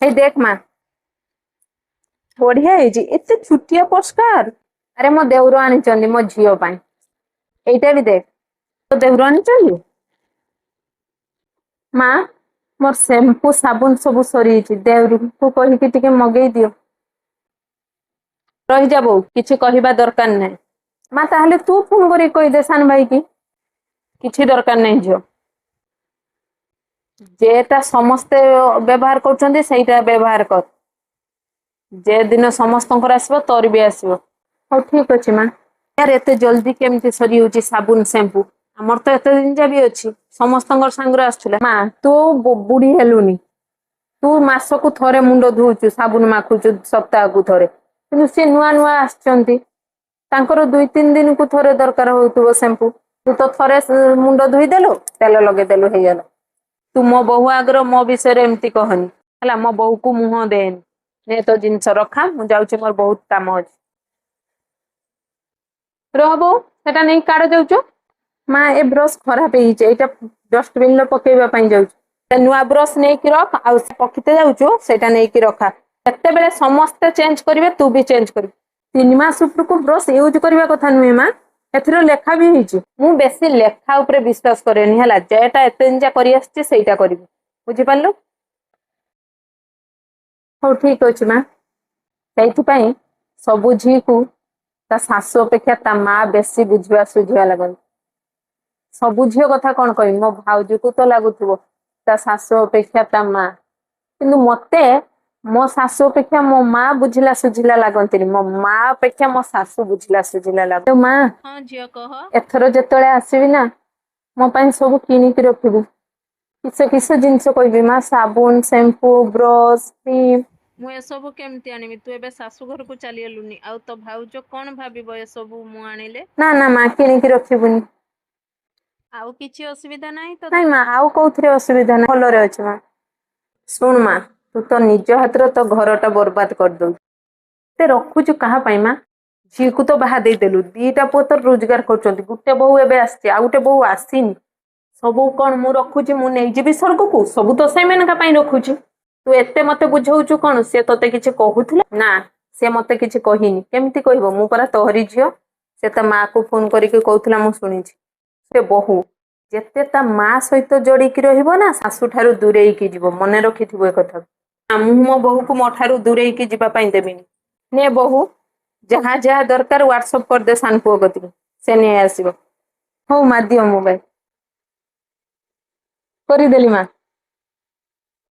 ହେଇ ଦେଖ ମା, ବଢିଆ ହେଇଛି। ଏତେ ଛୋଟିଆ ପୋଷ୍ଟକାର। ଆରେ, ମୋ ଦେଉର ଆଣିଛନ୍ତି ମୋ ଝିଅ ପାଇଁ। ଏଇଟା ବି ଦେଖ, ତୋ ଦେଉର ଆଣିଛନ୍ତି। ମା, ମୋର ଶ୍ୟାମ୍ପୁ ସାବୁନ ସବୁ ସରିଯାଇଛି, ଦେଉରଙ୍କୁ କହିକି ଟିକେ ମଗେଇ ଦିଅ। ରହିଯା ବୋଉ, କିଛି କହିବା ଦରକାର ନାହିଁ। ମା, ତାହେଲେ ତୁ ଫୋନ କରିକି କହିଦେ ସାନ ଭାଇ କି। କିଛି ଦରକାର ନାହିଁ ଝିଅ, ଯେଟା ସମସ୍ତେ ବ୍ୟବହାର କରୁଛନ୍ତି ସେଇଟା ବ୍ୟବହାର କର। ଯେ ଦିନ ସମସ୍ତଙ୍କର ଆସିବ, ତୋର ବି ଆସିବ। ହଉ, ଠିକ ଅଛି ମା। ୟାର, ଏତେ ଜଲଦି କେମିତି ସରିଯାଉଛି ସାବୁନ ଶ୍ୟାମ୍ପୁ? ଆମର ତ ଏତେ ଦିନ ଯା ବି ଅଛି, ସମସ୍ତଙ୍କର ସାଙ୍ଗରେ ଆସୁଥିଲା। ମା, ତୁ ବୁଢୀ ହେଲୁନି, ତୁ ମାସକୁ ଥରେ ମୁଣ୍ଡ ଧୋଉଛୁ, ସାବୁନ ମାଖୁଛୁ ସପ୍ତାହକୁ ଥରେ। କିନ୍ତୁ ସିଏ ନୂଆ ନୂଆ ଆସିଛନ୍ତି, ତାଙ୍କର 2-3 ଦିନକୁ ଥରେ ଦରକାର ହଉଥିବ ଶ୍ୟାମ୍ପୁ। ତୁ ତ ଥରେ ମୁଣ୍ଡ ଧୋଇଦେଲୁ, ତେଲ ଲଗେଇଦେଲୁ, ହେଇଗଲା। ତୁ ମୋ ବୋହୂ ଆଗରେ ମୋ ବିଷୟରେ ଏମିତି କହନି, ହେଲା? ମୋ ବୋହୂକୁ ମୁହଁ ଦେନି। ନେ ତୋ ଜିନିଷ ରଖା, ମୁଁ ଯାଉଛି, ମୋର ବହୁତ କାମ ଅଛି। ରହ ବୋଉ, ସେଟା ନେଇ କାଡ ଯାଉଛୁ? ମା, ଏ ବ୍ରଶ ଖରାପ ହେଇଛି, ଏଇଟା ଡଷ୍ଟବିନ ରେ ପକେଇବା ପାଇଁ ଯାଉଛି। ସେ ନୂଆ ବ୍ରଶ ନେଇକି ରଖ, ଆଉ ସେ ପକିତେ ଯାଉଛୁ, ସେଇଟା ନେଇକି ରଖା। କେତେବେଳେ ସମସ୍ତେ ଚେଞ୍ଜ କରିବେ, ତୁ ବି ଚେଞ୍ଜ କରିବୁ। 3 ମାସ ଉପରକୁ ବ୍ରଶ ୟୁଜ କରିବା କଥା ନୁହେଁ ମା, ଏଥିରେ ଲେଖା ବି ହେଇଛି। ମୁଁ ବେଶୀ ଲେଖା ଉପରେ ବିଶ୍ୱାସ କରେନି, ହେଲା? ଯେଟା ଏତେ ଦିନ କରି ଆସିଛି, ସେଇଟା କରିବି, ବୁଝିପାରିଲୁ? ହଉ, ଠିକ ଅଛି ମା। ସେଇଥିପାଇଁ ସବୁ ଝିଅକୁ ତା ଶାଶୁ ଅପେକ୍ଷା ତା ମା ବେଶୀ ବୁଝିବା ସୁଝିବା ଲାଗନ୍ତି। ସବୁ ଝିଅ କଥା କଣ କହିବି, ମୋ ଭାଉଜକୁ ତ ଲାଗୁଥିବ ତା ଶାଶୁ ଅପେକ୍ଷା ତା ମା। କିନ୍ତୁ ମତେ ମୋ ଶାଶୁ ଅପେକ୍ଷା ମୋ ମା ବୁଝିଲା ସୁଝିଲା ଲାଗନ୍ତିନି, ମୋ ମା ଅପେକ୍ଷା ମୋ ଶାଶୁ ବୁଝିଲା ସୁଝିଲା ଲାଗନ୍ତି ମା। ହଁ ଝିଅ, କହ। ଏଥର ଯେତେବେଳେ ଆସିବି ନା, ମୋ ପାଇଁ ସବୁ କିଣିକି ରଖିବୁ। କିସ କିସ ଜିନିଷ କହିବି ମା? ସାବୁନ, ଶ୍ୟାମ୍ପୁ, ବ୍ରଶ, କ୍ରିମ। ମୁଁ ଏସବୁ କେମିତି ଆଣିବି? ତୁ ଏବେ ଶାଶୁ ଘରକୁ ଚାଲିଗଲୁନି, ଆଉ ତୋ ଭାଉଜ କଣ ଭାବିବ ଏସବୁ ମୁଁ ଆଣିଲେ? ନା ନା ମା, କିଣିକି ରଖିବୁନି। ଆଉ କିଛି ଅସୁବିଧା ନାହିଁ ତ? ନାଇଁ ମା, ଆଉ କୋଉଥିରେ ଅସୁବିଧା ନାହିଁ, ଭଲରେ ଅଛି ମା। ଶୁଣ ମା, ତୁ ତ ନିଜ ହାତରେ ତୋ ଘରଟା ବର୍ବାଦ କରିଦଉଛୁ। ଏତେ ରଖୁଛୁ କାହା ପାଇଁ ମା? ଝିଅକୁ ତ ବାହା ଦେଇଦେଲୁ, ଦିଟା ପୁଅ ତ ରୋଜଗାର କରୁଛନ୍ତି, ଗୋଟେ ବୋହୂ ଏବେ ଆସିଛି, ଆଉ ଗୋଟେ ବୋହୂ ଆସିନି। ସବୁ କଣ ମୁଁ ରଖୁଛି, ମୁଁ ନେଇଯିବି ସ୍ୱର୍ଗକୁ? ସବୁ ତ ସେଇମାନଙ୍କ ପାଇଁ ରଖୁଛି। ତୁ ଏତେ ମତେ ବୁଝଉଛୁ କଣ? ସେ ତତେ କିଛି କହୁଥିଲା? ନା, ସେ ମତେ କିଛି କହିନି। କେମିତି କହିବ? ମୁଁ ପରା ତୋହରି ଝିଅ। ସେ ତା ମାକୁ ଫୋନ କରିକି କହୁଥିଲା, ମୁଁ ଶୁଣିଛି। ସେ ବୋହୂ ଯେତେ ତା ମା ସହିତ ଯୋଡିକି ରହିବ ନା, ଶାଶୁ ଠାରୁ ଦୂରେଇକି ଯିବ। ମନେ ରଖିଥିବୁ ଏ କଥା। ମୁଁ ମୋ ବୋହୂକୁ ମୋ ଠାରୁ ଦୂରେଇକି ଯିବା ପାଇଁ ଦେବିନି। ନେ ବୋହୂ, ଯାହା ଯାହା ଦରକାର ହ୍ୱାଟ୍ସଅପ୍ କରିଦେ ସାନ ପୁଅ କତିକି, ସେ ନେଇ ଆସିବ। ହଉ ମା, ଦିଅ ମୋବାଇଲ। କରିଦେଲି ମା।